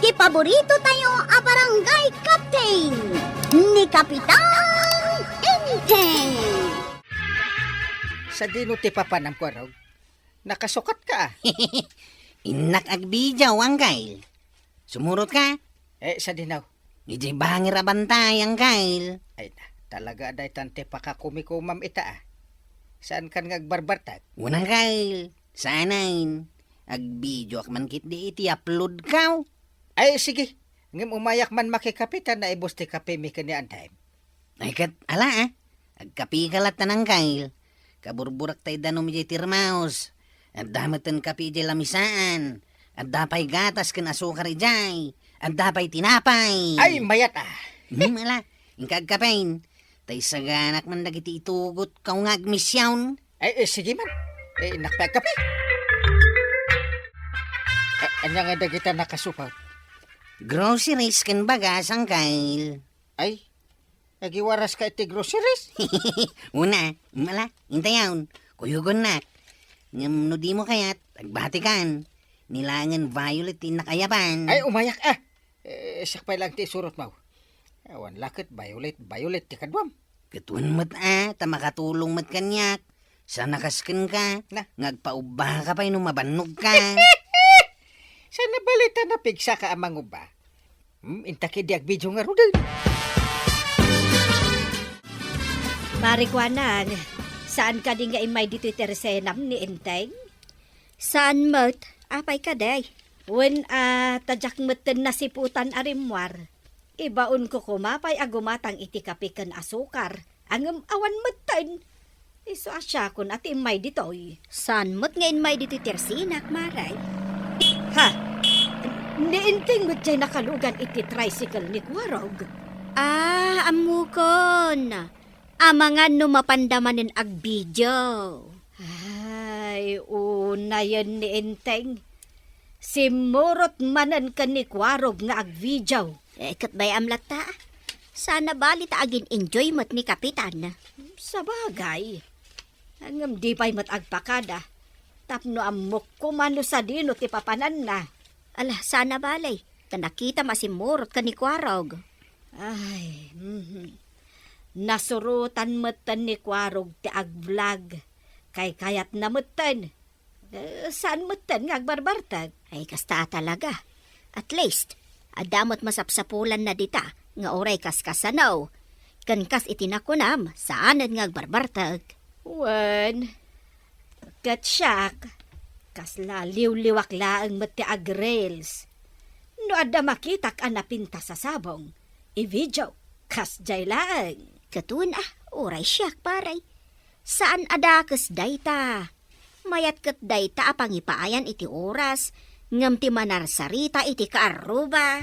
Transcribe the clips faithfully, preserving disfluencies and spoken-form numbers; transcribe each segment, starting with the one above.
Ti paborito tayo a barangay captain, ni Kapitan Enteng. Sadino ti papanam, Kuarog? Nakasukat ka, ah. Innak agbidiaw, Anggail. Sumurot ka? Eh, sadino? Idiay bangir a bantay, Anggail. Ay na, talaga daytan ti pakakumikumam ita, ah. Saan kan nga agbarbartag? Wen, Anggail. Saanen. Agbidiaw ak man ketdi iti upload kaw. Ay, sige. Ngem umayak man makikape ta naibus ti kape mi ken ni Antay. Ay, ket ala, ah. Agkape ka latta, Anggail. Kaburburak tay danum idiay termos. Adda metten kape idiay lamisaan. Adda pay gatas ken asukar idiay. Adda pay tinapay. Ay, mayat, ah. Hmm, ala. Inka agkapen. Tay saganak man dagiti itugot kaw nga agmision. Ay, eh, sige man. Eh, innak pay agkape. A-, ania nga dagita nakasupat? Groceries ken bagas, Anggail. Ay, agiwaras ka iti groceries? Una, mala, intayon. Kuyogonnak. Ngem no dimo kayat, agbatikan. Ni laengen violet ti innak ayaban. Ay, umayak, ah. Eh, siak pay laeng ti isurotmo. Awan la ket violet, violet ti kaduam. Ket wen met, a, ta makatulong met kaniak. Saan a kas kenka, na, nga agpaubbaka pay no mabannogka. Saan a bali ta napigsaka a mangubba? Hmm, inta ketdi agbidio ngaruden. Pare Kuanang, saan kadi nga immay ditoy ti resenam ni Enteng? Saan met? Apay kadi? Wen a, ta diak metten nasiputan a rimmuar. Ibaonko koma pay a gumatang iti kape ken asukar, ngem awan metten. Isu a siakon a ti immay ditoy. Saan met nga immay ditoy ti resenak, Mare? Ha? Ni Enteng met diay nakalugan iti tricycle ni Kuarog. Ah, ammokon. Amangan no mapanda manen agbidio. Ay, unayen ni Enteng. Simmurot manen ken ni Kuarog nga agbidio. Eh, ket bay-am latta. Saan a bali ta agin-enjoy met ni Kapitan. Sabagay. Ngem di pay met agpakada. Tapno ammok koma no sadino ti papananna. Ala, saan a bali. Ta nakitam a simmurot ken ni Kuarog. Ay, mhm. Nasurotan metten ni Kuarog ti agvlog. Kaykayatna metten. Eh, saan metten nga agbarbarteg? Ay, kasta a talaga. At least, adda met masapsapulanna dita nga uray kaskasano. Ken kas iti nakunam, saanen nga agbarbarteg. Wen, ket siak, kasla liwliwak laeng met ti agreels. No adda makitak a napintas a sabong, i-video, kasdiay laeng. Ket wen a, uray siak, pare. Saan a dakes dayta. Mayat ket dayta a pangipaayan iti oras, ngem ti manarsarita iti kaarruba.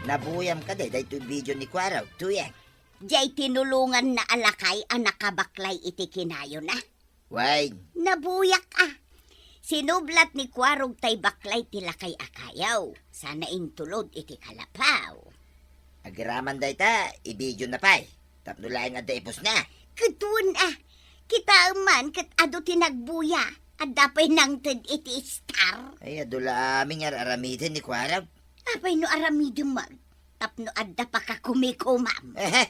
Nabuyam kadi daytoy video ni Kuarog, Tuyeng? Diay tinulonganna a lakay a nakabaklay iti kinayona. Wen. Nabuyak a. Sinublat ni Kuarog tay baklay ti lakay a kayo, sana intulod iti kalapaw. Agiraman dayta, i-video na pay. Tapno laeng adda ipusna. Ket wen a, kitaem man ket adu ti nagbuya. Adda pay nangted iti star. Ay, adu la amin nga ar-aramiden ni Kuarog. Apay no aramidem met? Tapno adda pakakumikomam. Ehe,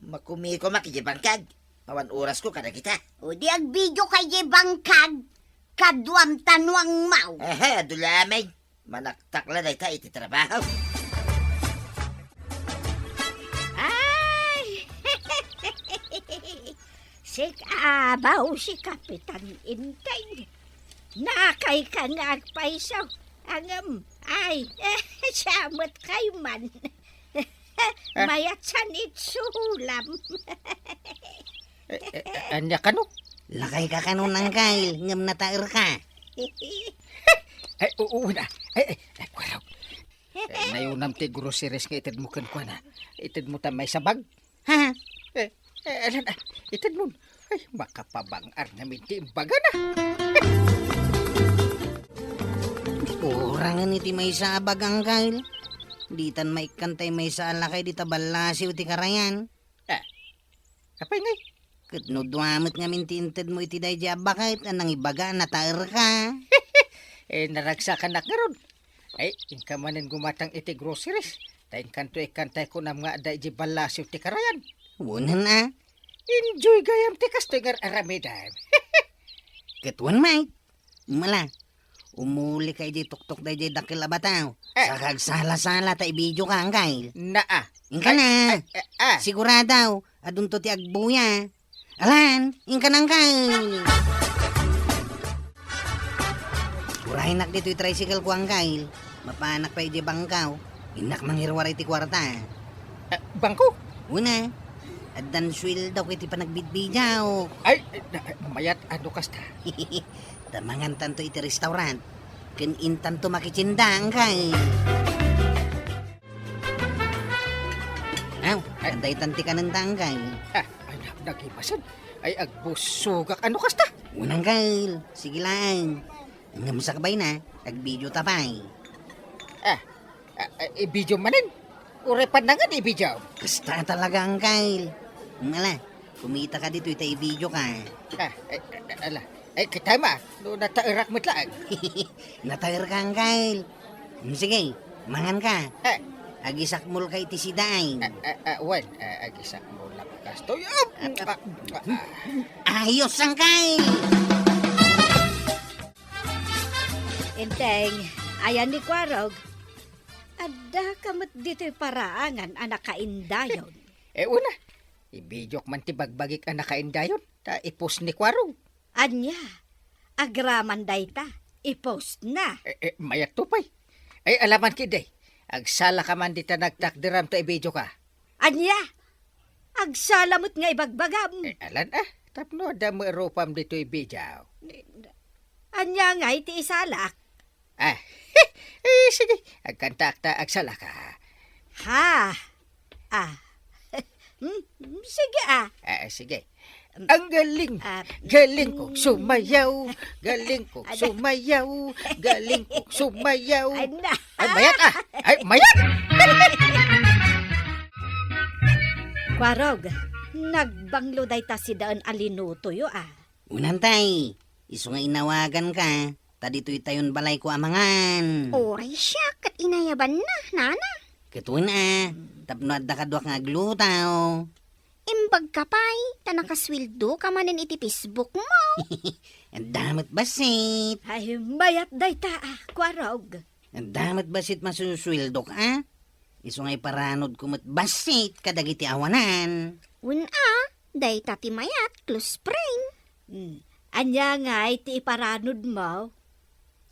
makumikomak idiay bangkag. Awan orasko kadagita. O di agbidio ka idiay bangkag. Kaduam tanuangmaw. Ehe, adu la amin. Manaktak la dayta iti trabaho. Ay! Sik-abaw si Kapitan Enteng. Nakayka nga agpayso. Ngem, ay, siya met kayman. Ah. Mayat san itsulam. Eh, eh, eh, ania kano? Lakayka kano, Anggail, ngem nataerka. Ay, oo na. Ay, ay, ay, Kuarog. Eh, nayonam ti groceries nga itedmo kenkuana. Itedmo ta maysa bag. Ha? Eh, eh, alan, ah, itedmon. Ay, makapabang-ar ngamin ti imbagana. Kurangan iti maysa a bag, Anggail. Ditan maikkan tay maysa a lakay dita ballasiw ti karayan. Ah, apay ngay? Ket no dua met ngamin ti intedmo iti daydiay a baket a nangibaga a nataerka. Eh, naragsakanak ngarud. Ay, inka manen gumatang iti groceries. Ta inkanto ikkantay kunam nga adda iti ballasiw ti karayan. Unan a. Enjoy gayam ti kastoy nga ar-aramidem. Ket wen, Mike. Mala, umuli ka iti tuktok daydiay dakkel a bataw. Eh. Saka agsala-sala ta i-video ka, angkel. Naa. Inka na. Ay, ay, ah. Sigurado, adunto ti agbuya. Alan, inka na, angkel. Uraynak ditoy tricycle ko, angkel. Mapanak pay iti bangko. Innak mangiruar iti kuarta. Eh, bangko? Una, addan sueldo ko iti panagbidbidiaw. Ay, eh, na-, mayat ano kasta? Ta mangantanto iti restaurant. Ken intanto makitindang kay. Aw, ay, adda itan ti kanentang kay. Ah, ay, na-, nagimasen. Ay, agbusugak. Ano kasta? Unang kay. Sige lang. Ngem sakbay na, agvideo ta pay. Ah, ah, ah, i-video manen? Uray pannangan i-video. Kasta talaga, angkel. Ala, kumita ka ditoy ta i-video ka. Ah, eh, eh, ala. Eh, kita ma, no nataerak met laeng. Nataer ka, angkel. Mm, sige, mangan ka. Eh. Agisakmol ka iti sidaay. Ah, ah, ah, wen, ah, agisakmol na kastoy. Ah, ah, ah, ah. Ayos, angkel! Enteng, ayan ni Kuarog. Adda ka met ditoy paraangan a nakaindayon. Eh, una, ibidiok man ti bagbagik a nakaindayon, ta i-post ni Kuarog. Ania, agraman dayta, i-post na. Eh, eh, mayat to pay. Ay, alaman kidi. Agsala ka man dita nagtakderam ta ibidio ka. Ania? Agsala met nga ibagbagam. Eh, alan, ah, tapno adda met rupam ditoy video. Ania ngay ti isalak? Ah, eh, sige, agkantaak ta agsala ka. Ha? Ah. Hmm, sige, ah. Ah, sige. Ang galing. Ah, galing kong sumayaw. Galing kong sumayaw. Galing kong sumayaw. Ay, na. Ay, mayat, ah. Ay, mayat. Kuarog, nagbanglo dayta sidaen a linutoyo, ah. Unantay, isu nga inawagan ka, ta ditoy tayon balayko a mangan. Oray siak ket inayabanna, nana. Ket wen a, tapno adda kaduak nga agluto. Imbag ka pay, ta nakasueldo ka manen iti Facebook mo. Adda met bassit. Ay, mayat dayta, ah, Kuarog. Adda met bassit masusueldok, ah. Isu nga iparanodko met bassit kadagiti awanan. Wen a, dayta ti mayat, close friend. Hmm. Ania ngay ti iparanodmo?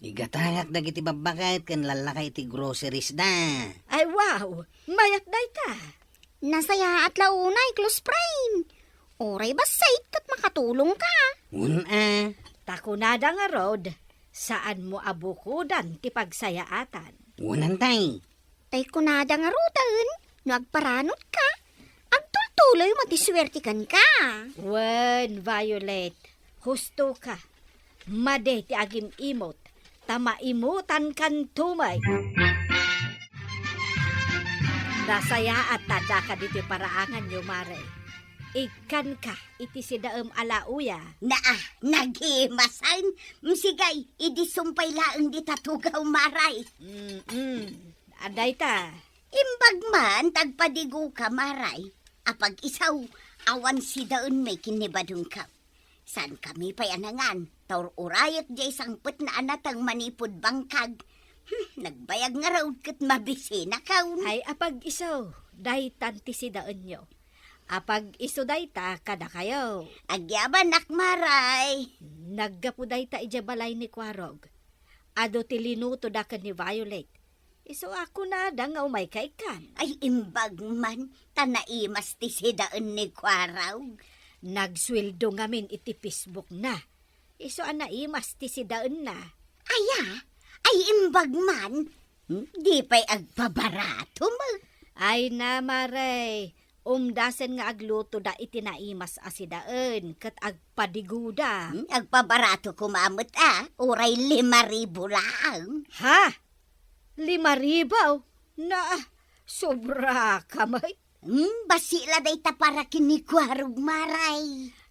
Igatangak dagiti babbaket ken lallakay iti groceries da. Ay, wow! Mayat dayta! Nasayaat la unay, close friend. Oray bassit ket makatulong ka. Wen a. Ta kunada ngarud, saanmo a bukodan ti pagsayaatan. Wen antay. Tay kunada ngaruden, no agparanod ka, agtultuloy mo ti suwerte kenka. Wen, Violet, husto ka. Madi ti agim-imot, ta maimutan kanto met. Nasayaat ta addaka ditoy paraanganyo, Mare. Ikkanka iti sidaem a lauya. Naa, nagimasen. Sige, idi sumpay laeng dita tugaw, Mare. Mm-mm. Adayta. Imbag man, ta agpadigoka, Mare. Apag-isu, awan sidaenmi ken ni badengko. Saankami pay a nangan, ta ur-urayek diay sangpetna a nateng manipud bangkag. Hmm, nagbayag ngarud ket mabisinakon. Ay, apag-isu, daytan ti sidaenyo. Apag-isu dayta kadakayo. Agyabanak, Mare. Naggapu dayta idiay balay ni Kuarog. Adu ti linutoda ken ni Violet. Isu a kunada nga umayka ikkan. Ay, imbag man, ta naimas ti sidaen ni Kuarog. Nagsueldo ngamin iti Facebook na. Isu a naimas ti sidaenna. Aya? Ay, imbag man. Hmm, di pay agpabarato met. Ay na, Mare. Umdasen nga aglutoda iti naimas a sidaen ket agpadigoda. Hmm, agpabarato koma met a, uray lima ribu laeng. Ha? Lima ribu? Na, sobra ka met. Hmm, bassit la dayta para ken ni Kuarog, Mare.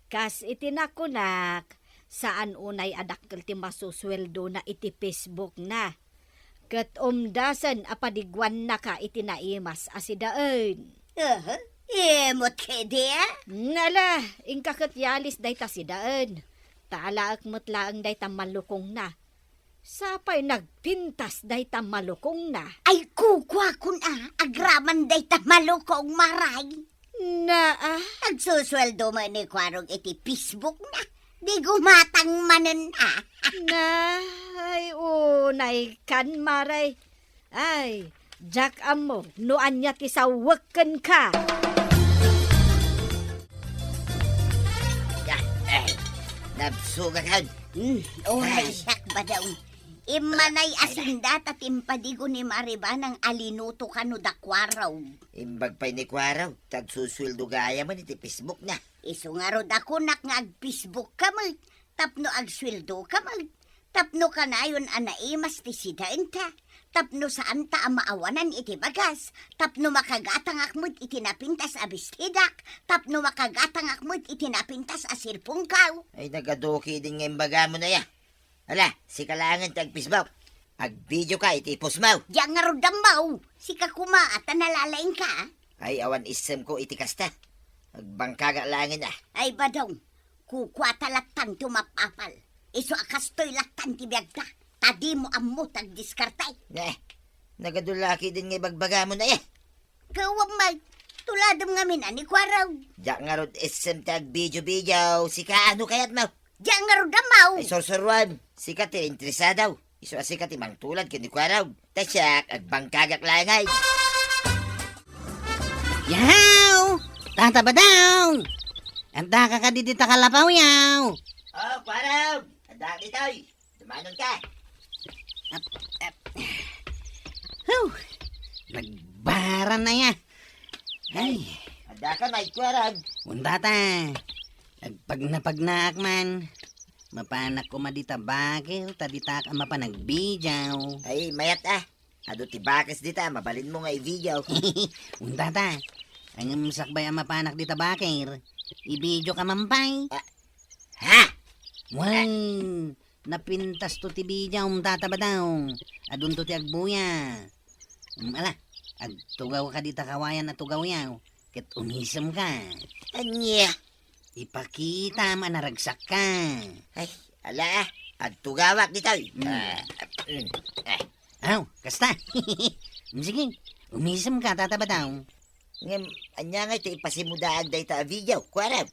Kas iti nakunak, Saan unay a dakkel ti masusueldona iti Facebook na. Ket umdasen a padiguannaka iti naimas a sidaen. Aha, imot kadi, a? Nala, inka ket yalis dayta sidaen. Ta alaek met laeng dayta malukongna. Sapay nagpintas dayta malukongna. Ay, kukuakon a, agraman dayta malukong, Maray. Naa. Agsusueldo met ni Kuarog iti Facebook na. Di gumatang manen a. Na, ay, unay kan, Maray. Ay, diak ammo no ania ti sawek kenka. Ya, eh, nabsugakan. Hmm, oray. Ay, siak, Badong. Immanay a sindata ti impadigo ni Maribanang a linuto kano da Kuarog. Imbag pay ni Kuarog, tagsusueldo gayam iti Facebook na. Isu ngarud a kunak nga ag-Facebook ka met, tapno agsueldo ka met, tapno kanayon a naimas ti sidaenta, tapno saanta a maawanan iti bagas, tapno makagatangak met iti napintas a bestidak, tapno makagatangak met iti napintas a cellphone-kaw. Ay, nagaduki din nga imbagamo na ya. Ala, sika laengen ti ag-Facebook. Ag-video ka iti post-mo. Diak ngarud ammo. Sika koma a ta nalalaingka. Ay, awan issemko iti kasta. Agbangkagak laengen a. Ay, Badong, kukuata lattan ti umapapal. Isu a kastoy lattan ti biagta. Ta dimo ammo ti agdiskarte. Ne, nagadu la ketdin nga ibagbagamo na, eh. Kawam, Mike. Tuladem ngamin a ni Kuarog. Diak ngarud issem ti agvideo-video. Sika, ano kayatmo? Diak ngarud ammo. Ay, sursuruam. Sika ti interesado. Isu a sika ti mangtulad ken ni Kuarog. Ta siak, agbangkagak laeng ay. Yaw! Tata Badong! Addaka kadi dita kalapaw, yaw? Oh, Kuarog! Adda ditoy. Dumanon ka. Ap, ap. Huh! Nagbaran na ya. Ay. Adda ka, Mike Kuarog. Undata. Agpagnapagnaak man. Mapanak koma dita bakil, ta ditak a mapan agbidiaw. Ay, mayat a. Adu ti bakes dita, mabalinmo nga i-video. Undata. Ngem sakbay a mapanak dita bakil, i-video ka man pay. Ah, ha? Wen, napintasto ti video, Tata Badong. Adunto ti agbuya. Mm, ala, agtugaw ka dita kawayan a tugawyaw, ket umisem ka. Ania? Ipakitam a naragsak ka. Ay, ala, agtugawak ditoy. Mm. Ah, mm, ah. Aw, kasta. Mm, sige, umisem ka, Tata Badong. Ngem, ania ngay ti ipasimudaag dayta a video, Kuarog?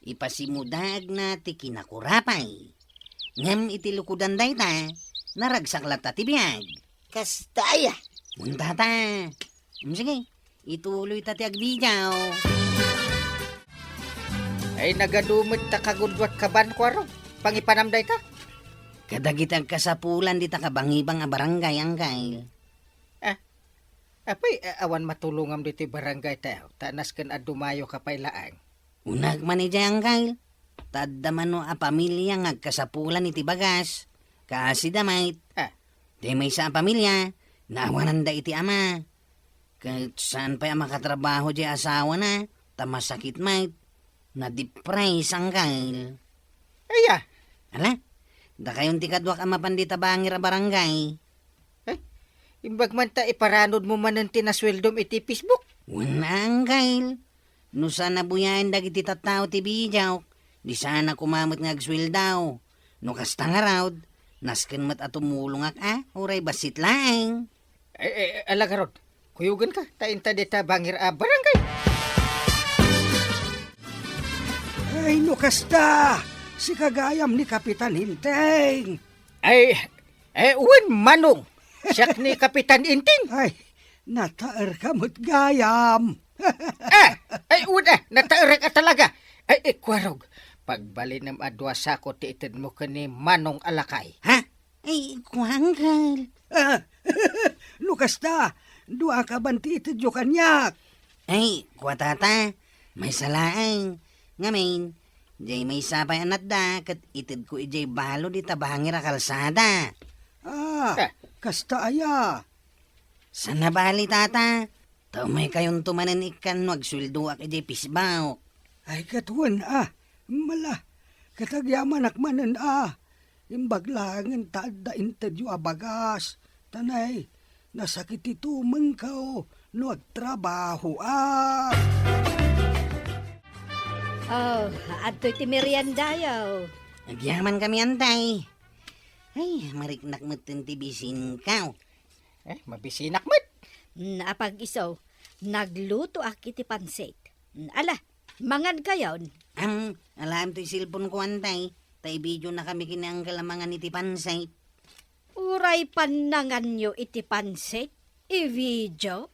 Ipasimudaagna ti kinakurapay. Ngem iti lukodan dayta, naragsak latta ti biag. Kasta aya? Undata. Mm, sige, ituloy ta ti agbidiaw. Ay, nagadu met ta kagudua ti kaban, Kuarog. Pangipanam dayta? Kadagiti agkasapulan dita kabangibang a barangay, Angkay. Ah, apay, a-, awan matulongam ditoy barangay tayo, ta nasken a dumayo ka pay laeng. Unak man idiay, Angkay. Ta adda mano a pamilia nga agkasapulan iti bagas. Kaasi da met. Ah. Ti maysa a pamilia, naawananda iti ama. Ket saan pay a makatrabaho diay asawana, ta masakit met. Nadipres, Angkay. Aya? Ala, dakayon ti kaduak a mapan dita bangir a barangay. Eh, imbag man ta iparanudmo manen ti nasueldom iti Facebook? Wen, Angkay. No saan a buyaen dagiti tattao ti bidiawk, di saan a koma met nga agsueldo. No kasta ngarud, nasken met a tumulongak a, uray bassit laeng. Eh, eh, ala ngarud, kuyogenka, ta inta dita bangir a barangay. Ay, no kasta, sika gayam ni Kapitan Enteng. Ay, eh, wen, Manong, siak ni Kapitan Enteng. Ay, nataerka met gayam. Eh, ay, wen, eh, nataerek a talaga. Ay, eh, Kuarog, pagbalinem a dua sako ti itedmo ken ni Manong a lakay. Ha? Ay, kua, Angkay. Ah, no kasta, dua kaban ti itedyo kaniak. Ay, kua, Tata, maysa laeng. Ngamin, diay maysa pay a natda ket itedko idiay balud ita bangir a kalsada. Ah, eh, kasta aya? Saan a bali, Tata. Ta umaykayonto manen ikkan no agsueldoak idiay Facebook. Ay, ket wen a, mala, Ket agyamanak manen a, imbag laengen ta adda intedyo a bagas. Tanay, nasakit ti tumengko no agtrabaho a. Oh, adtoy ti meriendayo. Agyamankami, Antay. Ay, mariknak metten ti bisinko. Eh, mabisinak met. Mm, apag-isu, naglutoak iti pansit. Mm, ala, mangankayon. Am, alaem toy cellphone-ko, Antay. Ta i-video-nakami ken ni Angkel a mangan iti pansit. Uray pannanganyo iti pansit? I-video?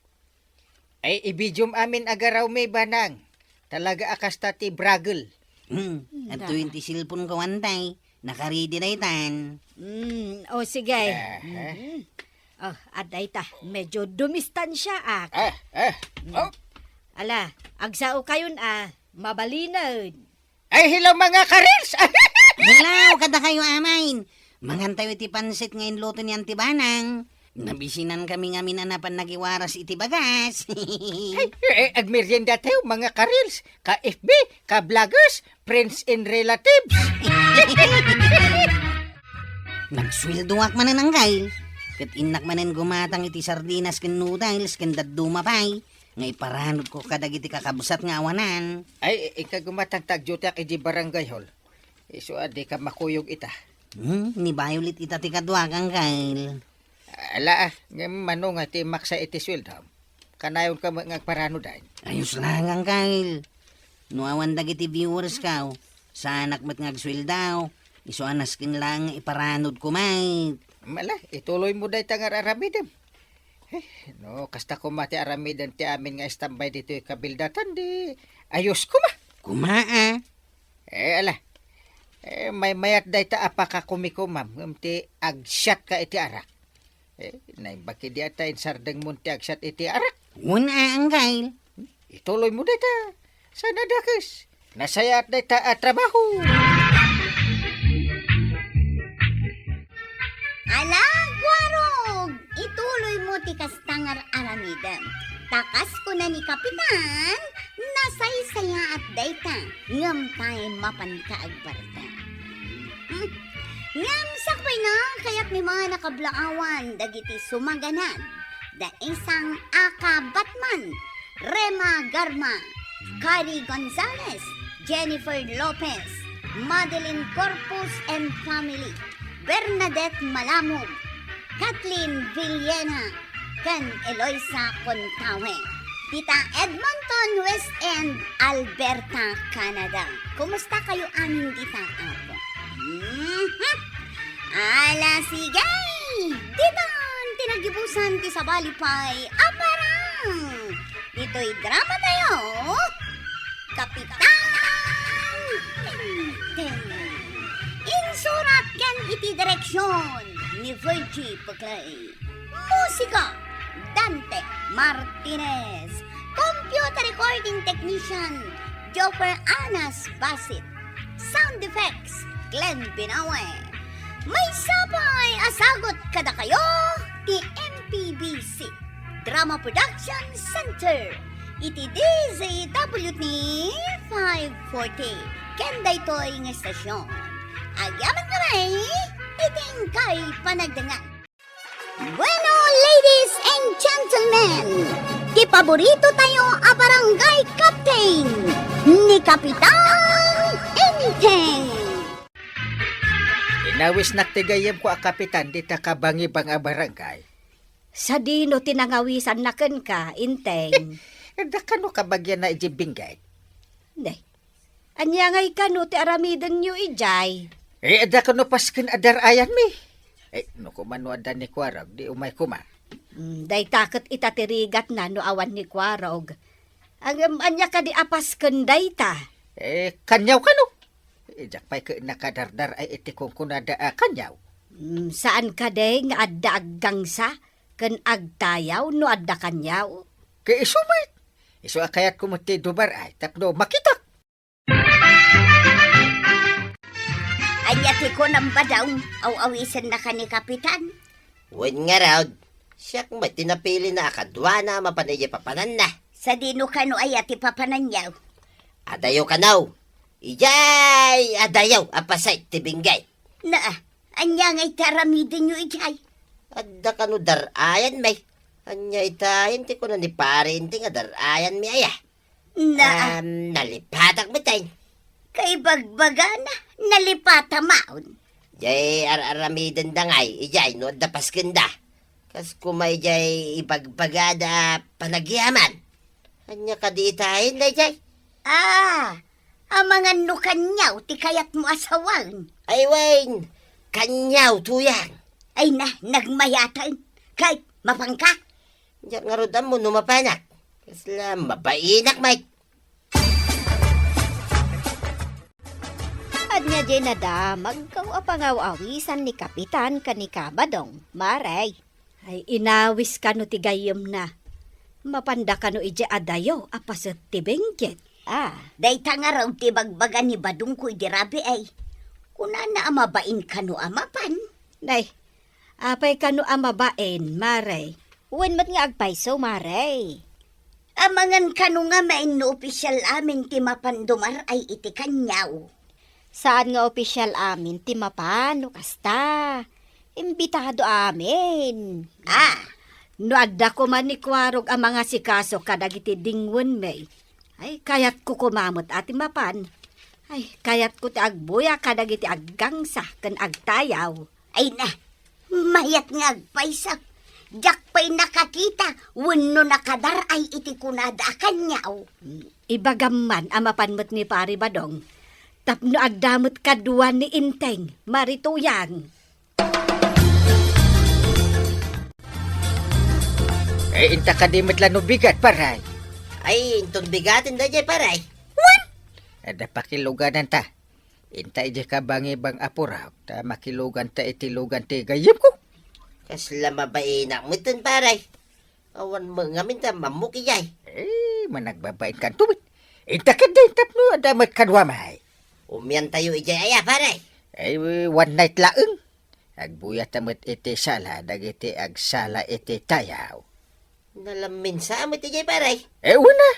Ay, i-video-m amin a garawmi, Banang. Talaga a kasta ti bragel. Hmm, adtoy ti cellphone-ko, Antay. Nakaridi daytan. Mm, o sige. Aha. Mhm. Oh, adda ita. Medyo dumistansiaak. Ah, ah, oh. Ala, agsaokayon a, mabalinen. Ay, hello, mga karils! Hello, kadakayo, amayen. Mangantayo iti pansit nga inluto ni Auntie Banang. Nabisinankami ngamin a napan nagiwaras iti bagas. Ay, eh, agmeriendatayo, mga karils, ka-F B, ka-vloggers, friends and relatives. Nagsueldoak manen, Angkel. Ket innak manen gumatang iti sardinas ken noodles ken dadduma pay nga iparanodko kadagiti kakabsat nga awanan. Ay, inka gumatang ta agdiotiak iti barangay hall. Isu a dika makuyog ita. Hmm, ni Violet ita ti kaduak, Angkel. Ala, ah, ngem mano nga ti maksa iti sueldom? Kanayonka met nga agparanoden. Ayos laeng, Angkel. No awan dagiti viewers-ko, saanak met nga agsueldo. Isu a nasken laeng nga iparanodko met. Ala, ituloymo dayta nga ar-aramidem. Eh, no, kasta koma ti aramiden ti amin nga istambay ditoy kabildatan, di ayos koma. Koma, ah. Eh, ala. Eh, maymayat dayta a pakakumikomam, ngem ti agsiatka iti arak. Eh, naimbag idi ata insardengmon ti agsiat iti arak. Wen a, Angkel. Ituloymo dayta. Saan a dakes? Nasayaat dayta a trabaho. Ala, Kuarog! Ituloymo ti kasta nga ar-aramidem. Ta kas kuna ni Kapitan, nasaysayaat dayta, ngem pay mapanka agbarka. Hmm. Ngem sakbayna, kayatmi man a kablaawan dagiti sumaganad. Da isang aka Batman, Rema Garma, Kari Gonzalez, Jennifer Lopez, Madeline Corpus and family, Bernadette Malamog, Kathleen Villena, ken Eloisa Contawe. Dita Edmonton, West End, Alberta, Canada. Kumusta kayo amin dita, Apo? Mhm. Ala, sige! Ditan ti nagibusan ti sabali pay a parang! Ditoy drama tayo, Kapitan Tenten. Insurat ken iti direksyon ni Virgie Peclay. Musika, Dante Martinez. Computer recording technician, Joker Anas Basit. Sound effects, Glenn Binawe. Maysa pay a sagut kadakayo ti M P B C Drama Production Center iti D Z W T five forty ken daytoy nga estasyon. Agyaman kami iti inkay panagdengngeg. Bueno, ladies and gentlemen, ti paborito tayo a barangay captain, ni Kapitan Enteng. Inawisnak ti gayyemko a kapitan dita kabangibang a barangay. Sadino ti nangawisanna kenka, Enteng? Adda kano kabagianna idiay bingget? Nay, ania ngay kano ti aramidenyo idiay? Eh, adda kano pasken a dar-ayanmi? Eh, no koma no adda ni Kuarog, di umay koma. Mm, dayta ket ita ti rigatna no awan ni Kuarog. Ngem, ania kadi a pasken dayta? Eh, kaniaw kano? Eh, diak pay ket nakadardar-ay iti kunkunada a kaniaw. Mm, saan kadi nga adda aggangsa ken agtayaw no adda kaniaw? Ket isu met. Isu a kayatko met ti dumar-ay tapno makitak. Ania ti kunam, Badong? Aw-awisennaka ni Kapitan? Wen ngarud, siak met ti napilina a kaduana a mapan idiay papananna. Sadino kano aya ti papananyo? Adayo kano. Idiay adayo a paset ti benggit. Na, ania ngay ti aramidenyo idiay? Adda kano dar-ayan, may. Ania itayen ti kuna ni Pare Enteng a dar-ayanmi aya? Na, Am, nalipatak met ay. Kaibagbagana, nalipatamaon. Jay ar-aramidenda ngay, ijay no adda paskenda. Kas kuma ijay ibagbagada a panagyaman. Ania kadi itayen dayjay? Ah, amangan no kaniaw ti kayatmo a sawen. Ay wen, kaniaw tuyang. Ay na, nagmayaten. Kay, mapanka? Diak ngarud ammo no mapanak. Kasla mabainak, Mike. Ania jay nadamagko a pangaw-awisan ni Kapitan ken ni Kabadong, Mare? Ay, inawis kano ti gayyemna. Mapanda kano idiay adayo a paset ti benggit. Ah, dayta ngarud ti bagbaga ni Badongko idi rabii. Kunana a mabain kano a mapan. Nay, apay kano a mabain, Mare? Wen met nga agpayso, Mare. Amangan kano ngamin no opisial amin ti mapan dumar-ay iti kaniaw? Saan nga opisial amin ti mapan no kasta. Imbitado amin. Ah, no adda koma ni Kuarog a mangasikaso kadagiti dingwenmi, ay, kayatko koma met a ti mapan. Ay, kayatko ti agbuya kadagiti aggangsa ken agtayaw. Ay na, mayat nga agpayso. Diak pay nakakita wenno nakadar-ay iti kunada a kaniaw. Ibagam man a mapan met ni Pare Badong tapno adda met kadua ni Enteng, Mare Tuyang. Eh, inta kadi met la no bigat, Pare? Ay, inton bigaten dayjay, Pare. Wen! Adda pakilugananta. Inta idiay kabangibang a puraok, ta makiluganta iti lugan ti gayyemko. Kasla mabainak metten, Pare. Awan met ngamin ta mammok idiay. Eh, managbabain kanto met. Inta ketdi tapno adda met kaduami. Umiantayo idiay aya, Pare? Eh, one night laeng. Agbuyata met iti sala dagiti agsala iti tayaw. Nalamminsa met idiay, Pare? Eh, una.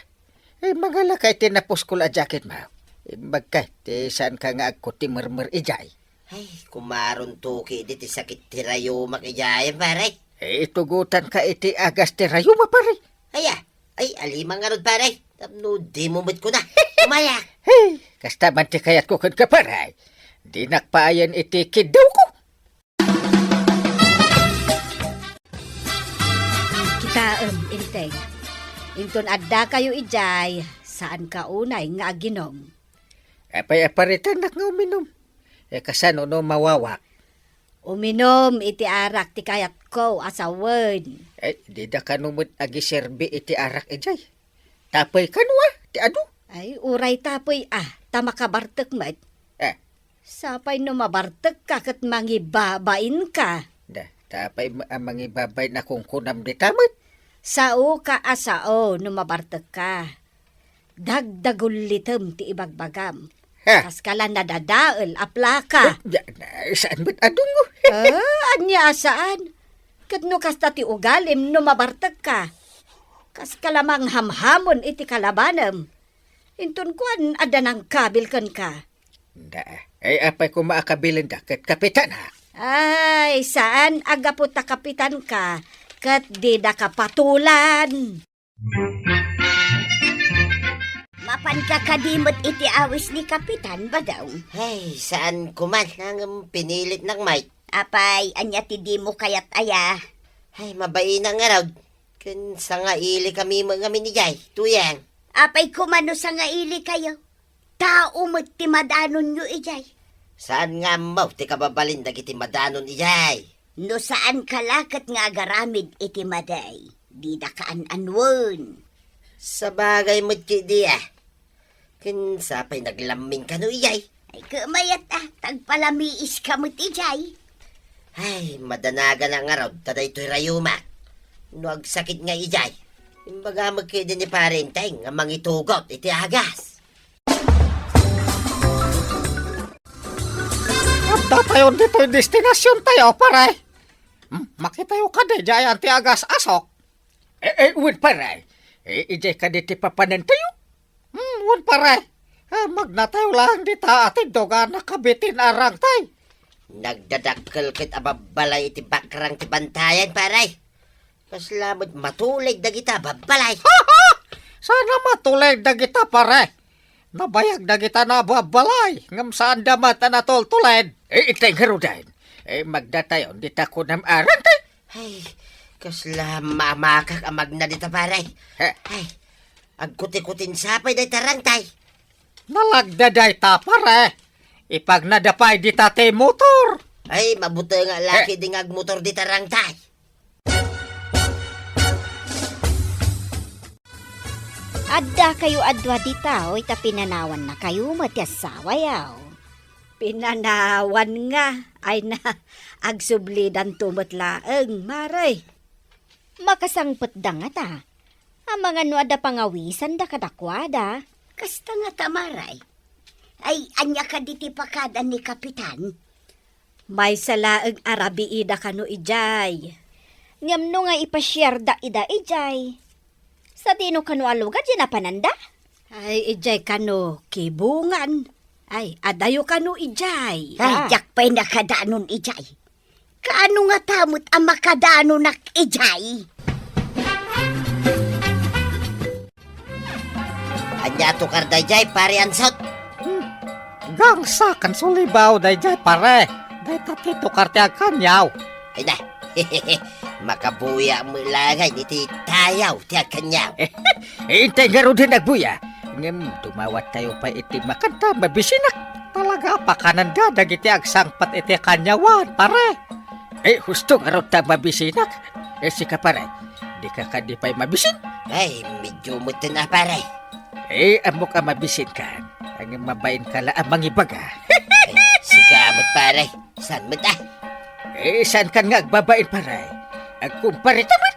Eh, mangalaka iti napuskol a jacketmo. Imbagka ti saanka nga agkutimermer idiay. Ay, kumaron tuki diti sakit ti rayumak idiay, Pare. Eh, itugotanka iti agas ti rayuma, Pare. Aya, ay, alima ngarud, Pare. Tapno dimo met kuna. Umayak. Hey, kasta man ti kayatko kenka, Pare. Dinak paayen iti kiddawko. Kitaem, Enteng. Inton addakayo idiay, saanka unay nga aginom. Apay a paritanak nga uminom? Eh, kasano no mawawak? Uminom iti arak ti kayatko a sawen. Eh, dida kano met agiserbi iti arak idiay. Tapay kano a, ti adu? Ay, uray tapay a, ta makabartek met. Eh. Sapay no mabartekka ket mangibabainka. Da, tapay ma-, a mangibabain a kunkunam dita met. Saoka a sao no mabartekka. Dagdagullitem ti ibagbagam. Ha? Kaskala nadadael a plaka. Eh, da, na, saan met a dungo? Ah, ania a saan? Ket no kasta ti ugalim no mabartekka. Kaskala manghamhamon iti kalabanem. Inton kuan, adda nangkabil kenka. Da, ay apay koma a kabilenda ket kapitanak? Ay, saan a gapu ta kapitanka, ket didaka patulan. Mapanka kadi met iti awis ni Kapitan, Badong? Ay, saan ko man, ngem pinilitnak met. Apay, ania ti dimo kayat aya? Ay, mabain ngarud. Ken sangailikami met ngamin idiay, Tuyang. Apay koma no sangailikayo? Tao met ti madanonyo idiay. Saan nga ammo ti kababalin dagiti madanon idiay? No saanka la ket nga agaramid iti madi, didaka an-anuen. Sabagay met ketdi a. Ken sapay naglammin kano idiay? Ay, kumayat a, tagpalamiiska met idiay. Ay, madanaganak ngarud ta daytoy rayumak. No agsakit nga idiay, imbaga met ketdi ni Pare Enteng nga mangitugot iti agas. Adda tayon ditoy destinasiontayo, pare. Hmm, makitayo kadi diay ti agas-asok? Eh, eh, wen, pare. Eh, idiay kadi ti papanentayo? Hmm, wen, pare. Ah, magnatayo laeng dita a tindog a nakabitin a rangtay. Nagdadakkel ket a babbalay iti bakrang ti bantayan, pare. Kasla met matulid dagita babbalay. Saan a matulid dagita, pare. Nabayag dagita a babbalay, ngem saanda met a natultulid. Eh, itay ngaruden. Eh, magnatayon dita kunam a rangtay. Ay, kasla mamakak a magna dita, pare. He. Ay, agkutikutin sapay dayta rangtay. Nalagda dayta, pare. Ipagnada pay dita ti motor. Ay, mabuteng a laki di nga agmotor dita rangtay. Addakayo a dua dita, oy, ta pinanawannakayo met ti asawayo. Pinanawan nga, ay na, agsublidanto met laeng, mare. Makasangpetda ngata. Amangan no adda pangawisanda kadakuada. Kasta ngata, mare. Ay, ania kadi ti pakada ni Kapitan? Maysa laeng a rabiida kano idiay. Ngem no nga ipasiarda ida idiay, sadino kano a lugar diay napananda? Ay, idiay kano kibungan. Ay, adayo kano idiay. Ay, ah, diak pay nakadanon idiay. Kaano ngata met a makadanonak idiay? Ania a tukar daydiay, Pare Ansot? Hmm. Gangsa ken sulibaw daydiay, pare. Dayta ti tukar ti agkaniaw. Ay na. Makabuya met laeng iti tayaw ti agkaniaw. Eh, intay ngaruden agbuya. Ngem dumawattayo pay iti makanta mabisinak. Talaga a pakananda dagiti agsangpet iti kaniawan, pare. Eh, husto ngarud ta mabisinak. Eh, sika, pare, dika kadi pay mabisin? Ay, medyo metten a, pare. Eh, ammok a mabisinkan. Ngem mabainka la a mangibaga. Ay, sika met, pare. Saan met, a? Eh, saankan nga agbabain, pare? Agkumpareta met.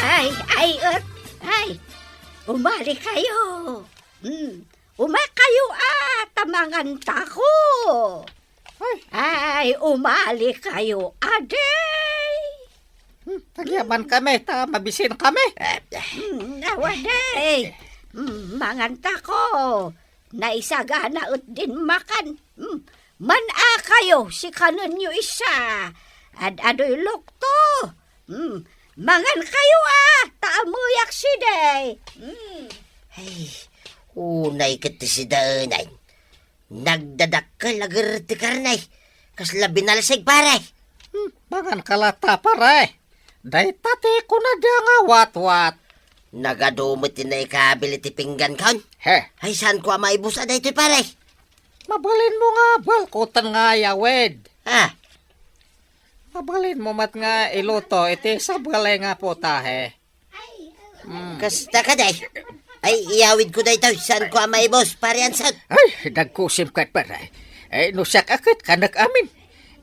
Ay, ay, et, ay. Umalikayo. Hmm. Umakayo a, ta mangantako. Ay. Ay, umalikayo, adi. Hmm, agyaman kami, ta mabisin kami. Hmm, awa, di. Hmm, mangantako. Naisagana et din makan. Hmm, man-akayo, sikanenyo isa. Ad-adoy lukto. Hmm, mangankayo a, ta ammoyak sidi. Hmm. Ay, unay ket ti sidaenay. Nagdadakkel a gerrek ti karne. Kasla binalsig, pare. Hmm, manganka latta, pare. Dayta ti kunada nga watwat. Nagadu met ti naikabil iti pinggankon. He. Ay, saanko a maibus a daytoy, pare? Mabalinmo nga balkoten nga ayawid. Ah. Mabalinmo met nga iluto iti sabali nga putahe. Mm. Kasta kadi. Ay, iyawidko daytoy. Saanko a maibus, Pare Ansot? Ay, dagkusim ket, pare. Ay, no siak a ket, kanak amin.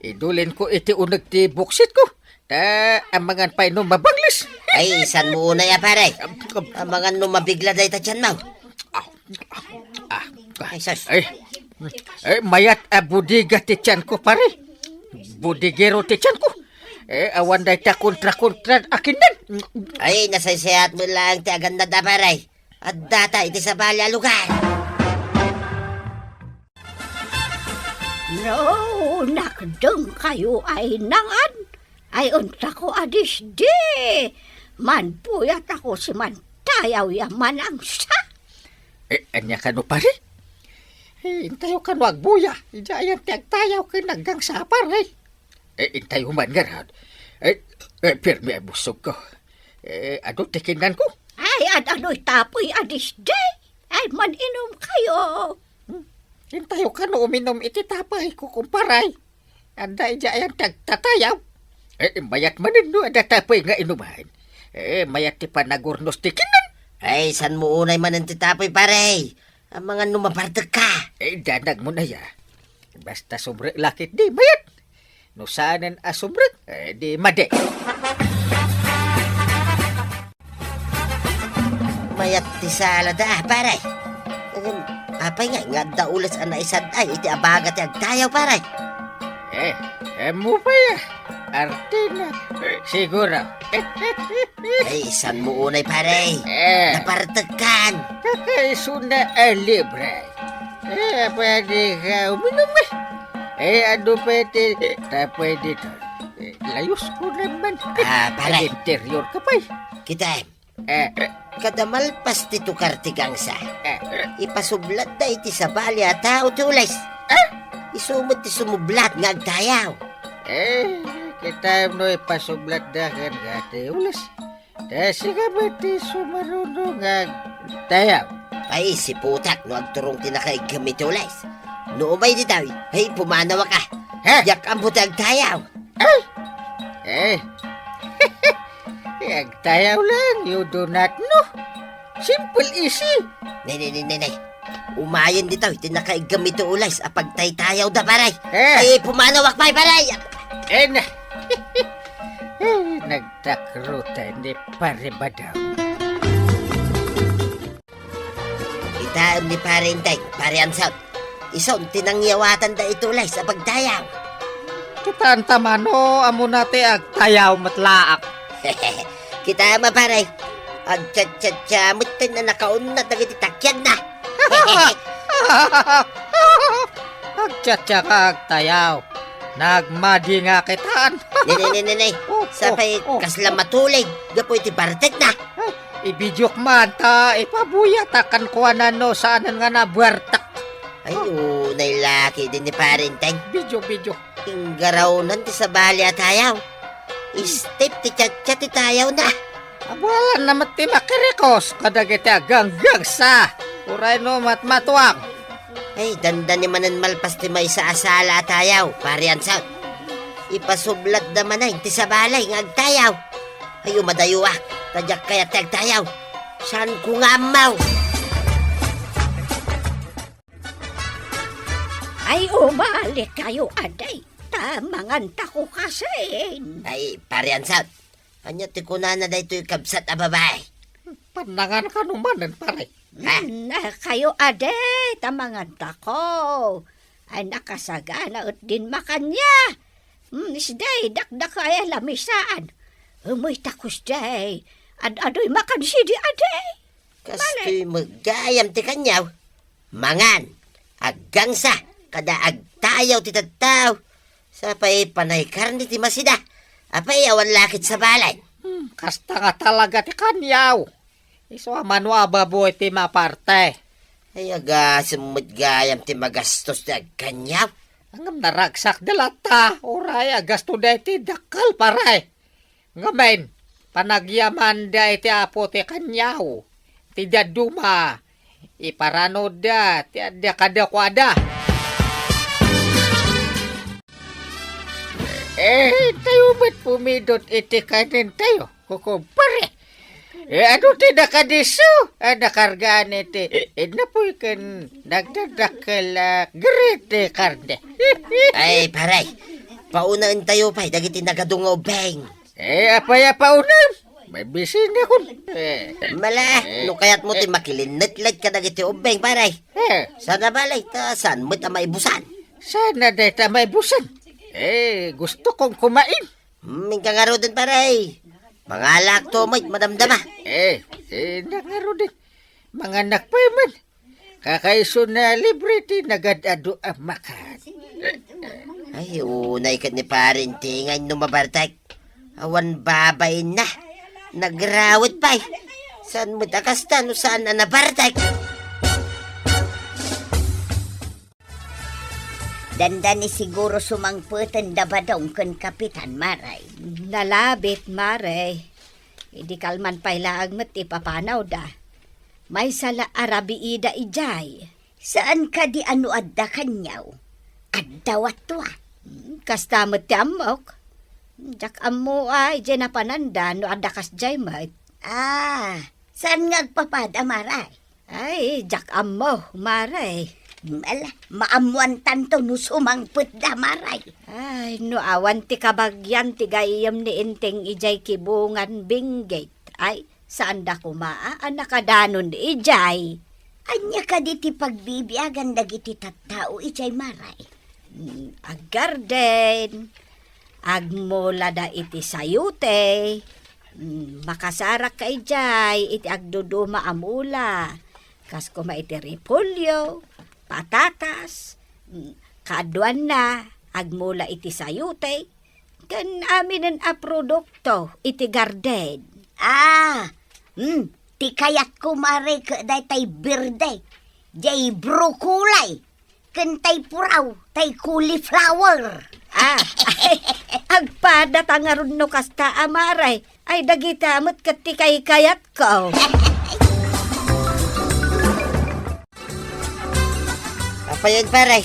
Idulinko iti uneg ti buksitko. Ta amangan pay no mabanglis. Ay, saanmo unay a, pare? Amangan no mabigla dayta tianmo. Ah, ah, ah. Ay, sus. Ay, ay, mayat a bodega ti tianko, pare. Bodegero ti tianko. Eh, awan dayta kontra-kontra a kinnan. Ay, nasaysayat met laeng ti agannad a, pare. Addata iti sabali a lugar. No, nakdengkayo ay nangan, ay entako a disdi. Manpuyatako si mantayaw ya manangsa. Eh, ania kano, pare? Eh, intayo kano agbuya. Idiay ayan ti agtayaw ken aggangsa, pare. Eh, intayo man ngarud. Eh, eh, pirmi a busogko. Eh, adu ti kinnanko. Ay, ad-adoy tapoy a disdi? Ay, man-inumkayo. Hmm. Intayo kano uminum iti tapoyko, kumpare. Adda idiay ayan ti agtatayaw. Eh, mayat manen no adda tapoy nga inuman. Eh, mayat ti panagurnos ti kinnan. Ay, saanmo unay manen ti tapoy, pare? Amangan no mabartekka. Eh, danagmo na ya. Basta subrek la ketdi, mayat. No saanen a subrek, eh, di madi. Mayat ti salada, pare. Ngem, apay ngay nga adda ules a naisad-ay iti abaga ti agtayaw, pare? Eh, ammo pay, ah. Artina, siguro. Ay, saan mo unay, pare? Eh. Napartekkan. Kakaisuna a libre. Eh, pwede ka uminom, eh. Eh, ano pwede? Ta pwede to. Eh, layos ko naman. Ah, pare. Interior ka pa, eh. Kita, Eh, kada malpas ti tukar ti gangsa, eh, ipasublatda iti sabali a tao ti ules. Eh? Isu met ti sumublat nga agtayaw. Eh, kita no ipasublatda ken nga ti ules. Ta sika met ti sumaruno nga agtayaw. Ay, siputak no agturong ti nakaiggam iti ules. No umay ditoy, ay, pumanawak a. Ha? Diak ammo ti agtayaw. Eh? Eh. Eh, agtayaw lang, you do not know. Simple, easy. Nay, nay, nay, nay, nay. Umayen ditoy, ti nakaiggam iti ules a pagtaytayawda, pare. Eh. Ay, pumanawak pay, pare. Eh, na. Eh, nagtakrutan ni Pare Badaw. Kitaem ni Pare Enteng, Pare Ansaut. Isun ti nangyawatanda iti ules a pagtayaw. Kitaenta mano, ammona ti agtayaw met laeng. Kitaem a, pare. Agchatchatcha met ti nakaunat dagiti takianna. Agchatcha nga agtayaw. Nagmadi nga kitaan. Ne, ne, ne, ne, ne. Oh, oh, oh. Sapay kasla matulid gapu iti bartekna. Ay, ibidiok man ta ipabuyatak kenkuana no saanen nga nabuartak. Ay, unay la ketdi ni Pare Enteng. Bidio, bidio. Inggarawnan ti sabali a tayaw. Step ti chatchat ti tayawna. Abualanna met ti makirikos kadagiti aganggangsa. Uray no matmatuang. Ay, dandani manen malpas ti maysa a sala a tayaw, Pare Ansaut. Ipasublatda manen ti sabali nga agtayaw. Ay, umadayoak, ta diak kayat ti agtayaw. Saanko nga ammo. Ay, umalikayo, adi, ta mangantako kasin. Ay, Pare Ansaut, ania ti kunana daytoy kabsat a babai? Pannangan kano manen, pare? Ha? Mm, ah, kayo, adi, ta mangantako. Ay, nakasagana et din makania. Mm, isday, dakdaka ay lamisaan. Umoy ta kusday. Ad-adoy makan sidi, adi. Kastoy met gayam ti kaniaw. Mangan, aggangsa, kada agtayaw ti tattao. Sapay panay karne ti masida. Apay awan lakit sa balay. Hmm, kasta nga talaga ti kaniaw. Isu a mano a baboy ti maparte. Ay, agasem met gayam ti magastos ti agkaniaw. Ngem naragsak da latta, uray agasto da iti dakkel, pare. Ngamin, panagyamanda iti Apo ti kaniaw, ti dadduma, iparanodda ti adda kadakuada. Eh, tayo met pumidot iti kanen tayo, kukumpare. Eh, ano ti nakadiso? Ah, nakargaan iti, eh, napuy ken nagdadakkel, ah, grit ti karne. Ay, pare, paunaen tayo pay dagiti nagadunga ubbing. Eh, apay a paunam? Mabisinakon. Eh. Mala, eh, no kayatmo ti eh, makilinnet laeng kadagiti ubbing, pare. Eh. Saan a balay, ta saan met a maibusan? Saan a dayta maibusan? Eh, gusto kong kumain. Hmm, inka ngaruden, pare. Mangalakto met madamdama. Eh, eh, inka ngaruden. Manganak pay man. Kakaisuna libre ti nagad-adu a makan. Ay, unay ket ni Pare Enteng no mabartek. Awan babainna. Nagrawet pay. Saan met a kasta no saan a nabartek? Dandani siguro sumangpeten da Badong ken Kapitan, Mare. Nalabit, Mare. Idi kalman pay laeng met ti papanawda. Maysa la a rabiida idiay. Saan kadi a no adda kaniaw? Adda watwa. Hmm, kasta met ti ammok. Diak ammo a idiay napananda no adda kasdiay met. Ah, saan nga agpapada, Mare? Ay, diak ammo, Mare. Ala, maammoantanto no sumangpetda, Mare. Ay, no awan ti kabagian ti gayyem ni Enteng idiay kibungan Benguet. Ay, saanda koma a nakadanon idiay. Ania kadi ti pagbibiagan dagiti tattao idiay, Mare? Mm, aggarden, Agmulada iti sayote. Mm, makasarakka idiay iti agduduma a mula. Kas koma iti repolyo, patatas, mm, kaaduanna, agmula iti sayote, ken aminen a produkto iti garden. Ah, mm, ti kayatko, Mare, ket daytay berde, jay broccoli, ken tay puraw, tay cauliflower. Ah, ay, agpada ta ngarud no kasta a, Mare. Ay, dagita met ket ti kaykayatko. Apay, pare?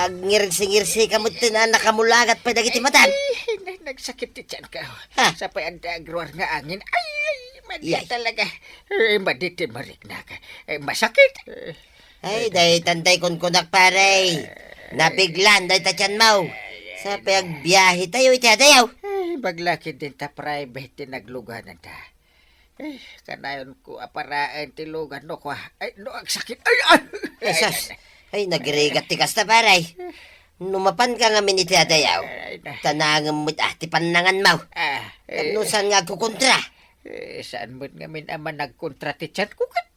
Agngirsingirsi ka met ti nakamulagat pay dagiti matam. Ay, na-, nagsakit ti tiyanko. Ha? Sa pay adda agruar nga angin. Ay, ay, madi Yay. talaga. Eh, madi ti mariknak. Eh, masakit. Eh, Ay, daytan tay kunkunak, pare. Nabiglan, dayta tiyanmo. Sa pay agbiahe tayo iti adayaw. Ay, baglakid din ta private ti nagluganan ta. Eh, kanayon ko aparaen ti lugan no kua. Ay, no, agsakit. Ay, ay! Ay, sus. Ay, nagrigat ti kasta, pare. No mapan ka ngamin iti adayaw, Ay, na. tanangem met, ah, ti pannanganmo. Ah, Ket eh. no saan nga agkukontra? Eh, saan met ngamin a managkontra ti tiyanko ket?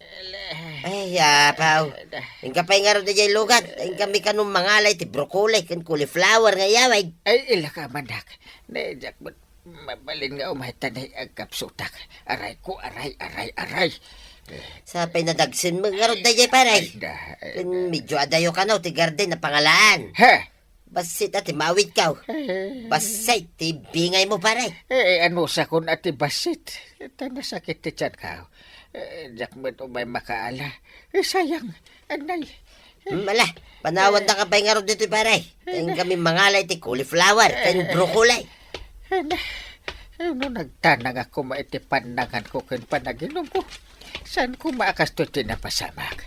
Ay, apaw. Ay, na. Inka pay ngarud idiay lugan. Inka mi kano mangala iti broccoli ken cauliflower nga iyawid. Ay, ilaka manak. Ne, diak met Mabalin nga umay ta nay agkapsutak. Aray ko, aray, aray, aray. Sa pay nadagsen met ngarud daydiay, pare. Ay, da, ay, Ken da. medyo adayo kano ti garden a pangalaan. He! Bassit a ti maawidko. Eh. Bassit ti bingaymo, pare. Eh, anusakon a ti bassit? Ta nasakit ti tiyanko. Eh, diak met umay makaala. Eh, sayang. Anay. Hmm, ala, panawan da ka pay ngarud ditoy, pare. Ay, Inka mi mangala iti cauliflower ken broccoli. Ay, na, ay, no nagtanangak koma iti pannanganko ken panaginumko, saan koma a kastoy ti napasamak?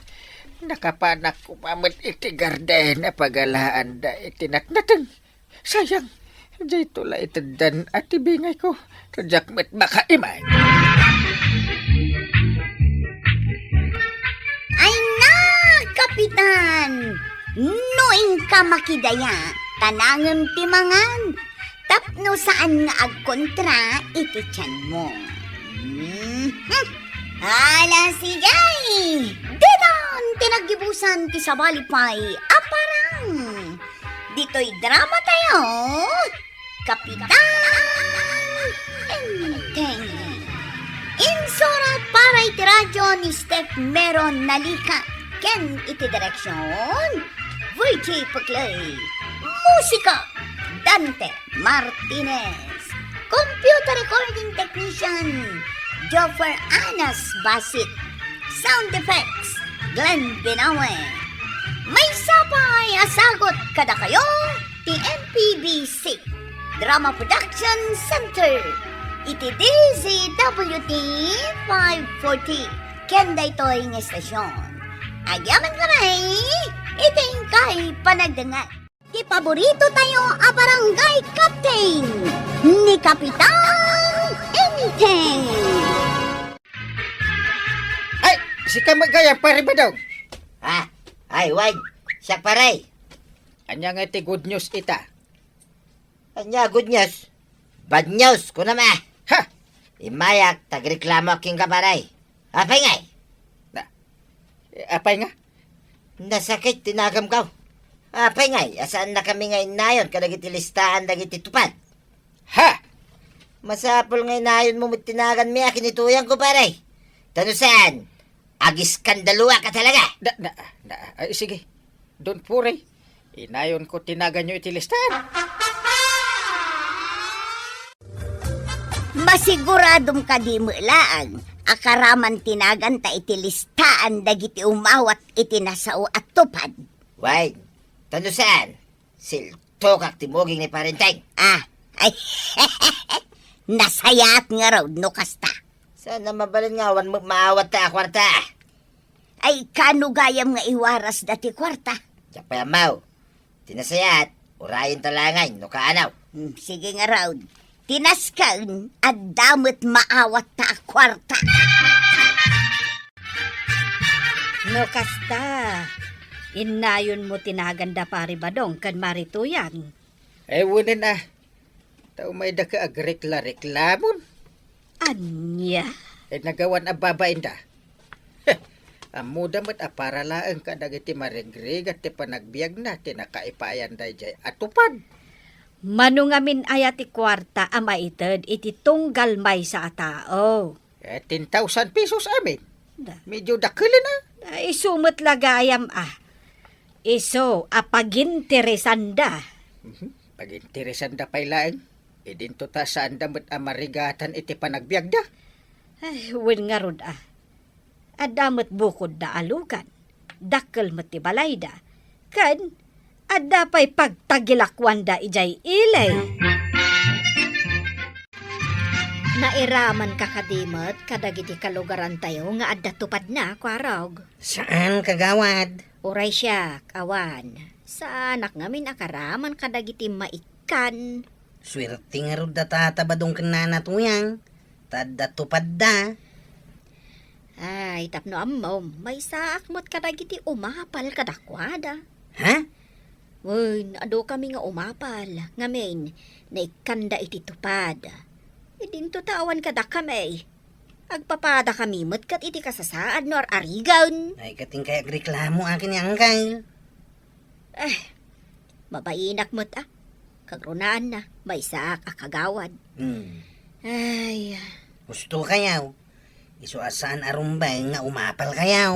Nakapanak koma met iti garden a pagalaanda iti natnateng. Sayang, dayto la iteddan a ti bingayko. Diak met makaimay. Ay na, Kapitan! No inka makidaya, tanangem ti mangan, tapno saan nga agkontra iti tianmo. Mhm. Ala, sige! Ditan ti naggibusan ti sabali pay a parang. Ditoy drama tayo, Kapitan Enteng. Insurat para iti radyo ni Steph Meron Nalika ken iti direksyon, Virgie Puclay. Musika, Dante Martinez. Computer recording technician, Joffer Anas Basit. Sound effects, Glenn Binawe. Maysa pay a sagut kadakayo ti M P B C Drama Production Center iti D Z W T five forty ken daytoy nga estasion. Agyaman kami iti inkay panagdengngeg. Ti paborito tayo a barangay captain, ni Kapitan Enteng. Ay, sika met gayam, Pare Badong. Ah, ay, wen. Siak, pare. Ania nga ti good news ita? Ania good news? Bad news, kunam a. Ha? Immayak, ta agreklamoak kenka, pare. Apay ngay? Na, apay nga? Nasakit ti nagamko. Apay ngay, a saannakami nga innayon kadagiti listaan dagiti tupad. Ha? Masapul nga inayonmo met ti naganmi a kinituyangko, pare. Ta no saan, agiskandaluak a talaga. Da, da, da, ay, sige. Don't worry. Inayonko ti naganyo iti listaan. Masiguradom kadi met laeng a karaman ti naganta iti listaan dagiti umawat iti nasao a tupad? Wen, ta no saan, siltokak ti muging ni Pare Enteng. Ah, ay, nasayaat ngarud no kasta. Saan a mabalin nga awan met maawatta a kuarta? Ay, kano gayam nga iwarasda ti kuarta? Diak pay ammo. Ti nasayaat, urayenta laeng no kaano. Hmm, sige ngarud. Ti nasken, adda met maawatta a kuarta. No kasta, innayonmo ti naganda Pare Badong ken Mare Tuyang. Eh, wenen a. Ta umayda ka agrekla-reklamon. Ania? Eh, nagawan a babainda. Heh, ammoda met a para laeng kadagiti marigrigat ti panagbiagna ti nakaipayan daydiay a tupad. Mano ngamin aya ti kuarta a maited iti tunggal maysa a tao? Eh, ten thousand pesos amin. Da. Medyo dakelen a. Da, isu met la gayam a. Isu a paginteresanda. Mhm. Paginteresanda pay laeng. Idinto ta saanda met a marigatan iti panagbiagda. Ay, wen ngarud a. Adda met bukodda a lugan. Dakkel met ti balayda. Ken adda pay pagtagilakuanda idiay ili. Nairamanka kadi met kadagiti kalugarantayo nga adda tupadna, Kuarog? Saan, kagawad. Uray siak, awan. Saanak ngamin a karaman kadagiti maikkan. Suerte ngarud da tata Badong ken nana Tuyang, ta adda tupadda. Ay, tapno ammom, maysaak met kadagiti umapal kadakuada. Ha? Wen, adu kami nga umapal, ngamin, naikkanda iti tupad. Idinto ta awan kadakami. Agpapada kami met ket iti kasasaad no ar-arigen. Ay, ket inkay agreklamo akin ni Angkay. Eh, mabainak met a. Kagrunaanna, maysaak a kagawad. Hmm. Ay. Husto kayaw. Isu a saan a rumbeng nga umapal kayaw.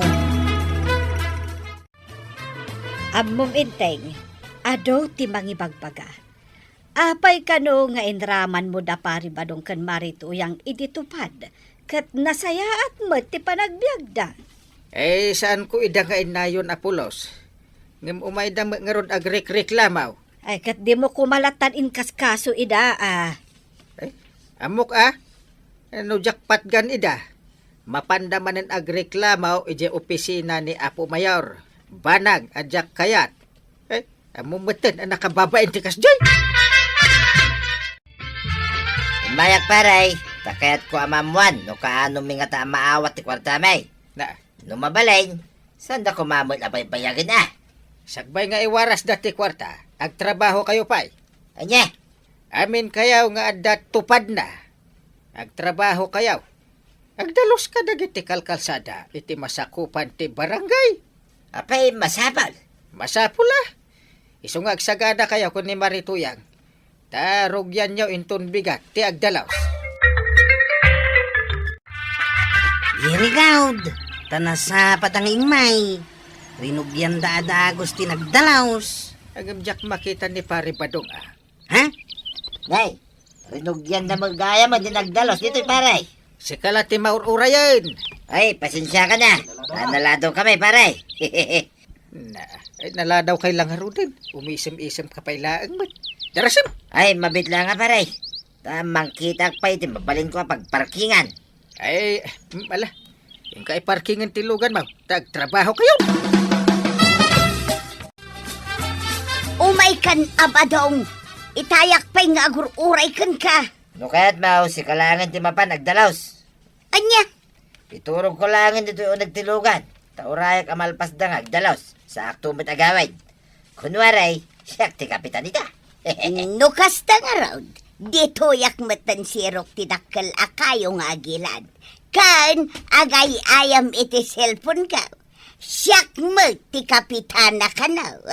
Ammom, Enteng, adu ti mangibagbaga. Apay kano nga inramanmo da Pari Badong ken Mari Tuyang iti tupad, ket nasayaat met ti panagbiagda? Eh, saanko ida nga innayon a pulos. Ngem umayda met ngarud agrekreklamo. Ay, ket dimo koma lattan inkaskaso ida, a. Eh, ammok a? No diak patgan ida, mapanda manen agreklamo idiay opisina ni Apo Mayor. Banag a diak kayat. Eh, ammom metten a nakababain ti kasdiay. Immayak, pare, ta kayatko a maammuan no kaano mi ngata a maawat ti kuartami. Na. No mabalin, saanda koma met a baybayagen a. Sakbay nga iwarasda ti kuarta, agtrabahokayo pay. Ania? Aminkayo nga adda tupadna. Agtrabahokayo. Agdalus kadagiti kalkalsada iti masakupan ti barangay. Apay, masapul? Masapul a. Isu nga agsaganakayo ken ni Mari Tuyang, ta rugianyo inton bigat ti agdalus. Irigawd, ta nasapa ta nga immay. Rinugianda a dagus ti nagdalus. Ngem diak makita ni Pari Badong a. Ha? Nay, rinugianda met gayam a di nagdalus ditoy, pare. Sika la ti maur-urayen. Ay, pasensiakan a. Naladaw kami, pare. Na, ay, naladawkay la ngaruden. Umisem-isemka pay laeng met. Darasem! Ay, mabiit la nga, pare. Ta mangkitak pay iti mabalinko a pagparkingan. Ay, mm, ala. Inka iparkingen ti luganmo, ta agtrabahokayo. Umaykan a, Badong. Itayak pay nga agur-uray kenka. No kayatmo, sika laengen ti mapan agdalus. Ania? Iturogko laengen ditoy uneg ti lugan, ta urayak a malpasda nga agdalus, saakto met agawid. Kunwari, siak ti kapitan ita. No kasta ngarud, ditoyak metten sirok ti dakkel a kayo nga agilad. Ken agay-ayam iti cellphone-ko. Siak met ti kapitana kano.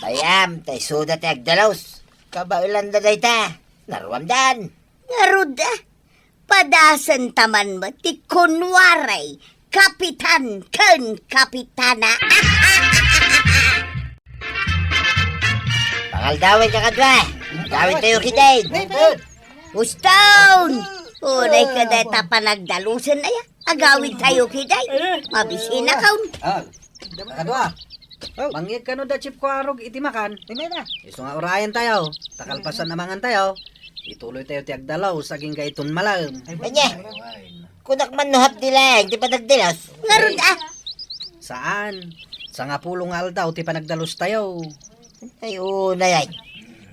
Bayam, ta isuda ti agdalus. Kabaelanda dayta. Naruamdan. Ngarud a, padasenta man met ti kunwaray kapitan ken kapitana. Pangaldawen ka kadua. Agawidtayo ketdin. Uston! Unay ka dayta panagdalusen aya. Agawidtayo ketdin. Mabisinakon. Ah, kadua. Oh. Mangyegkano da Chief Kuarog iti makan. Isu nga urayentayo. Ta kalpasan a mangantayo, ituloytayo ti agdalus agingga iton malem. Ania? Kunak man no hapdi laeng ti panagdalus. Ngarud a. Saan. Sangapulo nga aldaw ti panagdalustayo. Ay, unay ay.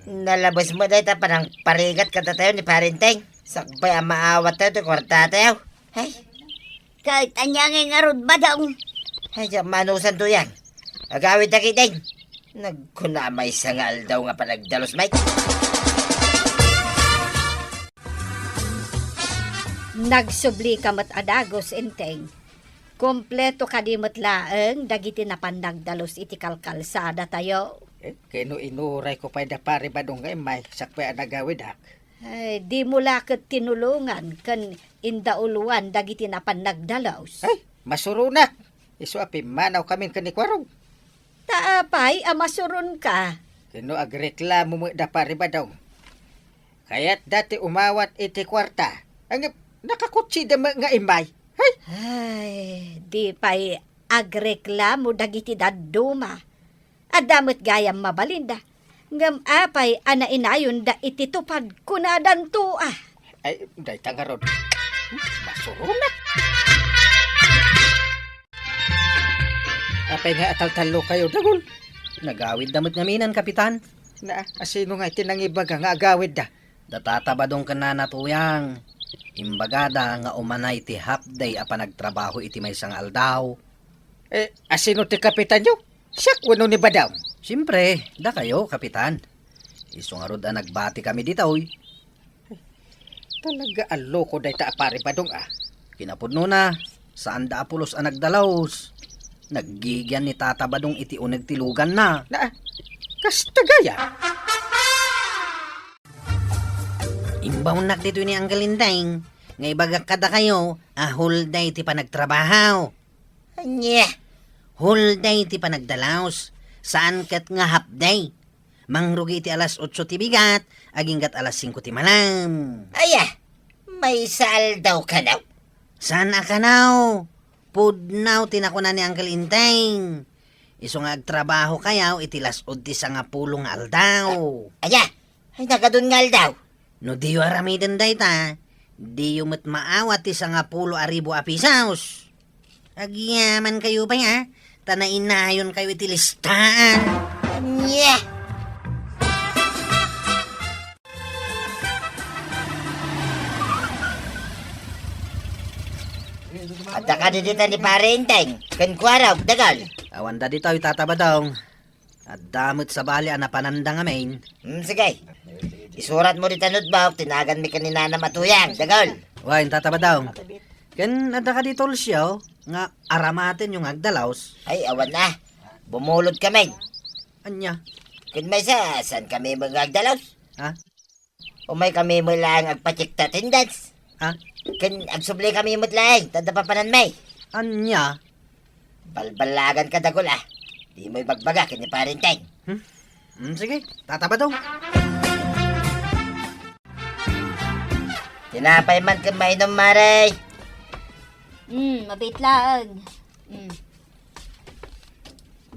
Nalabes met dayta panangparigat kadatayo ni Pare Enteng. Sakbay a maawattayo ti kuartatayo. Ay. Ket ania ngay ngarud, Badong? Ay, diak manusan, Tuyang. Agawidta ketdin. Nagkuna maysa nga aldaw nga panagdalus, Mike. Nagsubli ka met a dagus, Enteng. Kompleto kadi met laeng dagiti napan nagdalus iti kalkalsadatayo? Eh, kano inuray ko pay da Pare Badong nga immay, sakbay a nagawidak. Ay, dimo la ket tinulongan ken indauloan dagiti napan nagdalus? Ay, masuronak. Isu a pimmanaw kamin ken ni Kuarog. Ta apay a masuronka? Kano agreklamo met da Pare Badong. Kayatda ti umawat iti kuarta. Ngem, nakakutsida met nga immay. Hay! Ay, di pay agreklamo dagiti dadduma. Adda met gayam mabalinda. Ngem apay a nainayonda iti tupad kunadanto a? Ay, dayta ngarud. Masuronak. Apay nga ataltallokayo, Dagul? Nagawidda met ngamin, Kapitan. Na, asino nga iti nangibaga nga agawidda? Da Tata Badong ken Nana Tuyang. Imbagada nga umanay ti half day a panagtrabaho iti maysa nga aldaw. Eh, asino ti kapitanyo? Siak wenno ni Badong? Siempre, dakayo, Kapitan. Isu ngarud a nagbatikami ditoy. Talaga a loko dayta a Pare Badong, ah. Kinapudnona, saanda a pulos a nagdalus. Naggigian ni Tata Badong iti uneg ti luganna. Na, kasta gayam. Imbawnak ditoy ni Uncle Enteng nga ibagak kadakayo a whole day ti panagtrabaho. Ania? Whole day ti panagdalus. Saan ket nga half day. Mangrugi iti alas otso ti bigat, aginggat alas singko ti malem. Aya, maysa aldaw kano? Saan a kano? Pudno ti nakuna ni Uncle Enteng. Isu nga agtrabahokayo iti las-ud ti sangapulo nga aldaw. Aya, ay nagadun nga aldaw. No diyo aramiden dayta, diyo met maawat ti sangapulo a ribu a pisos. Agyamankayo pay, a, ta nainayonkayo iti listaan. Ania? Adda kadi dita ni Pare Enteng ken Kuarog, Dagul? Awanda ditoy, Tata Badong. Adda met sabali a napananda ngamin. Hmm, sige. Isuratmo dita notebook ti naganmi ken ni Nanam a Tuyang, Dagul. Wen, Tata Badong. Ken adda kadi toolsyo nga aramatenyo nga agdalus? Ay, awan a. Bumulodkami. Ania? Ken maysa, saankami met nga agdalus? Ha? Umaykami met laeng agpa-check ti attendance. Ha? Ken agsublikami met laeng, ta adda papananmi. Ania? Balbalaganka, Dagul, a. Dimo ibagbaga ken ni Pare Enteng. Hmm? Hmm, sige, Tata Badong. Tinapay man ken mainom, Mare. Hmm, mabiit laeng. Hmm.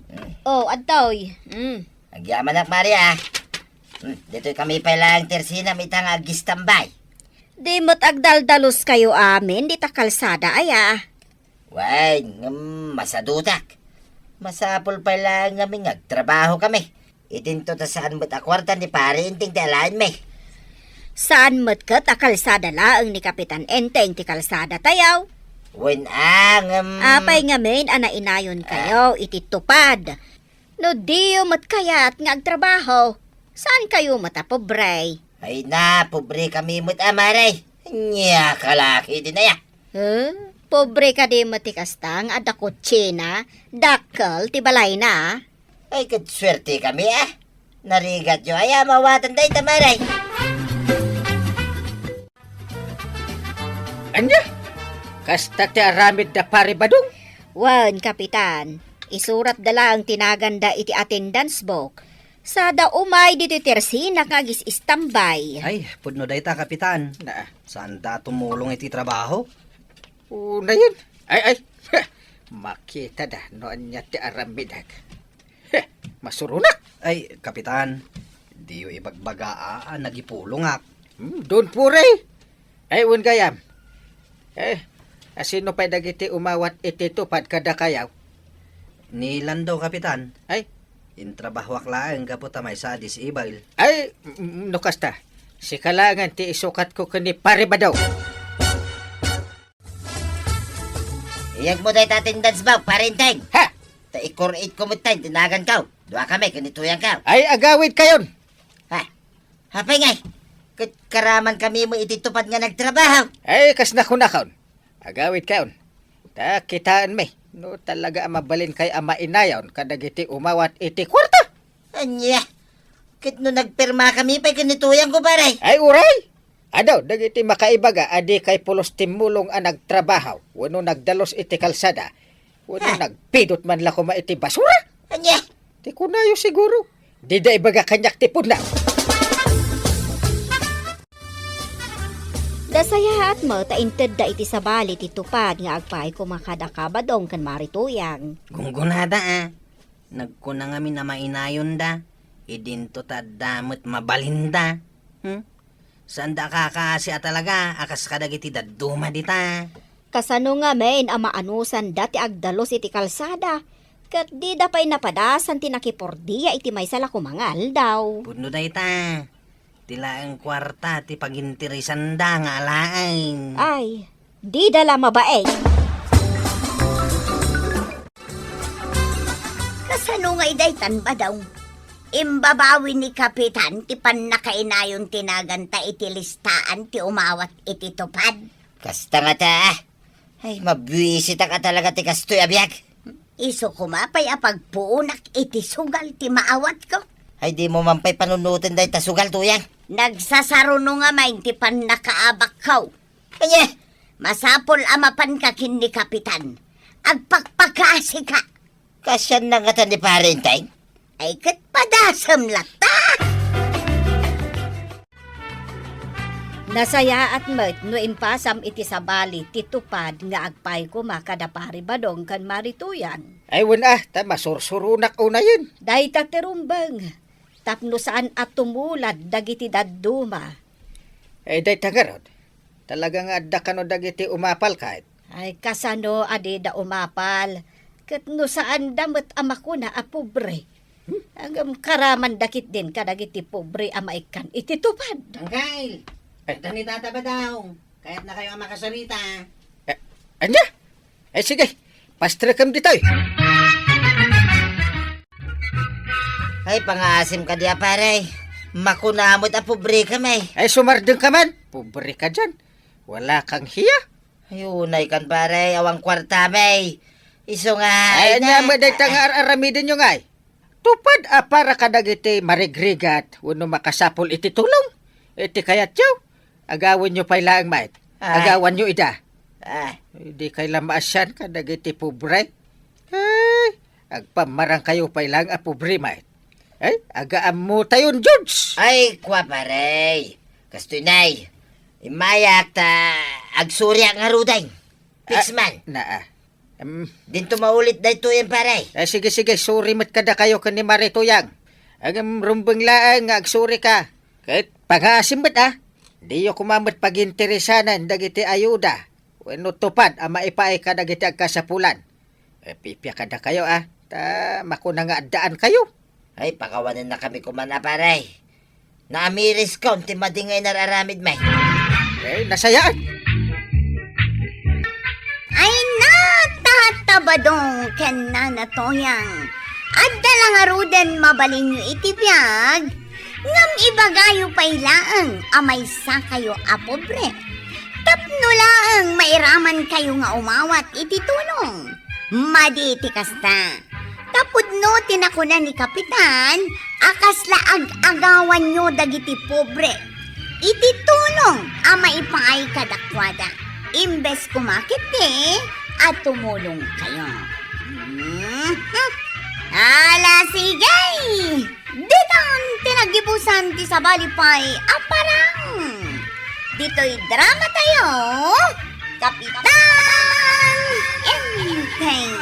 Hmm. Oh, adtoy. Hmm. Agyamanak, Mare, a. Hmm, ditoykami pay laeng ti ersinam ita nga agistambay. Di met agdaldaluskayo amin dita kalsada, aya? Wen, ngem masadutak. Masapul pay laeng ngamin nga agtrabahokami. Idinto ta saan met a kuarta ni Pare Enteng ti alaenmi. Saan met ket a kalsada laeng ni Kapitan Enteng ti kalsadatayo? Wen a, ngem... Apay ngamin a nainayonkayo iti tupad? No diyo met kayat nga agtrabaho, saankayo met a pobre? Ay na, pobrekami met a, Mare. Ania, kalaki din aya. Huh? Pobre kadi met ti kasta nga adda kutsina, dakkel ti balayna? Ay, ket suertekami, a. Narigatyo aya a mawatan dayta, Mare. Ania? Kasta ti aramidda, Pare Badong? Wen, Kapitan. Isuratda laeng ti naganda iti attendance book. Sada umay ditoy ti ersinak nga agis-istambay. Ay, pudno dayta, Kapitan. Na. Saanda a tumulong iti trabaho? Unayen. Ay, ay. Makitada no ania ti aramidak. Heh, masuronak! Ay, Kapitan, diyo ibagbaga a, a nagipulongak. Hmm, don pure! Ay, wen gayam. Eh, asino pay dagiti umawat iti tupad kadakayo? Ni Lando, Kapitan. Ay? Intrabahoak laeng gapu ta maysa a disable. Ay, mm, no kasta, sika laengen ti isukatko ken ni Pare Badaw. Iyegmo dayta attendance book, Pare Enteng. Ha? Ta ikor-itko met tay tinaganko. Dua kami ken ni Tuyangko. Ay, agawidkayon. Ha? Apay ngay? Ket karaman kami met iti tupad nga nagtrabaho. Ay, kas nakunakon. Agawidkayon. Ta kitaenmi no talaga a mabalinkay a mainayon kadagiti umawat iti kuarta. Ania? Ket no nagpirma kami pay ken ni Tuyangko, pare? Ay, uray! Adu dagiti makaibaga a dikay pulos timmulong a nagtrabaho wenno nagdalus iti kalsada wenno Ah. nagpidot man la koma iti basura. Ania? Ti kunayo siguro, dida ibaga kaniak ti pudno. Nasayaat met ta intedda iti sabali ti tupad nga agpaay koma kadaka Badong ken Mari Tuyang. Gunggonada, a. Nagkuna ngamin a mainayonda, idinto ta adda met mabalinda. Hmm? Saanda a kakaasi a talaga a kas kadagiti dadduma dita. Kasano ngamin a maanusan dati agdalus iti kalsada, ket dida pay napadasan ti nakipordia iti maysa la koma nga aldaw? Pudno dayta. Ti laeng kuarta ti paginteresanda nga alaen. Ay, dida la mabain. Kasano nga idaytan, Badong? Imbabawi ni Kapitan ti pannakainayon ti naganta iti listaan ti umawat iti tupad? Kasta ngata. Ay, mabuisitak a talaga ti kastoy a biag. Isu koma pay a pagpuonak iti sugal ti maawatko. Ay, dimo man pay panunoten dayta sugal, Tuyang. Nagsasaruno ngamin ti pannakaabakko. Ania? Masapul a mapanka ken ni Kapitan. Agpakpakaasika. Kasianna ngata ni Pare Enteng? Ay, ket padasem latta. Nasayaat met no impasam iti sabali ti tupad nga agpaay koma kada Pari Badong ken Mari Tuyang. Ay, wen a, ta masursuronak unayen. Dayta ti rumbeng, tapno saan a tumulad dagiti dadduma. Ay, dayta ngarud, talaga nga adda kano dagiti umapal ket? Ay, kasano a dida umapal? Ket no saanda met a makuna a pobre. Hmm? Ngem karamanda ketdin kadagiti pobre a maikkan iti tupad. Angkel, eh, adda ni Tata Badong. Kayatnakayo a makasarita. Eh, ania? Eh, sige, pastrekem ditoy. Ay, pangaasim kadi a, pare. Makuna met a pobre kami. Ay, sumardeng ka man. Pobre ka dian. Wala kang hiya. Ay, unay kan, pare, awan kuartami. Isu nga, ay, ania met dayta nga ar-aramidenyo ngay? Tupad a para kadagiti marigrigat wenno makasapul iti tulong. Iti kayatyo, agawanyo pay laeng met. Ay. Agawanyo ida. Ay. Dikay la maasian kadagiti pobre. Ay, agpammarangkayo pay laeng a pobre met. Ay, agaammotayon, George! Ay, kua, pare. Kastoy, nay. Immayak ta agsuriak ngaruden. Fix man. Ah, naa. Em. Dinto maulit daytoyen, pare. Eh, sige, sige, suri met kadakayo ken ni Mari Tuyang. Ngem rumbeng laeng nga agsurika. Ket pangaasim met, a. Diyo koma met paginteresanen dagiti ayuda wenno tupad a maipaay kadagiti agkasapulan. Eh, pipia kadakayo, a, ta makuna nga addaankayo. Ay, pakawanennakami koma a, pare. Naamiriskon ti madi nga inar-aramidmi. Eh, nasayaat. Ay, natatabadong ken nanatoyang. Adda la ngaruden mabalinyo iti biag, ngem ibagayo pay laeng a maysakayo a pobre. Tapno laeng mairamankayo nga umawat iti tulong. Madi ti kasta. Ta pudno ti nakuna ni Kapitan a kasla ag-agawanyo dagiti pobre iti tulong a maipaay kadakuada. Imbes koma ketdi a tumulongkayo. Mhm. Ala, sige! Ditan ti naggibusan ti sabali pay a parang. Ditoy drama tayo, Kapitan Enteng.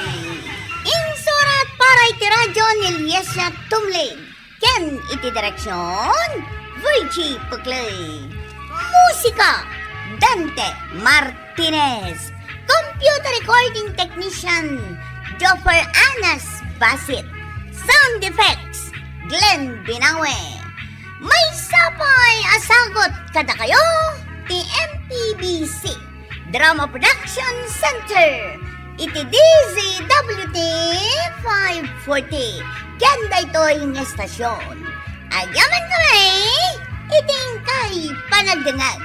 Insurat para iti radyo ni Liesia Tumlig. Ken iti direksyon, Virgie Puclay. Musika, Dante Martinez. Computer recording technician, Joffer Anas Basit. Sound effects, Glenn Binawe. Maysa pay a sagut kadakayo ti M P B C Drama Production Center. iti D Z W T five forty. Ken daytoy nga estasion, agyaman kami iti inkay panagdengngeg.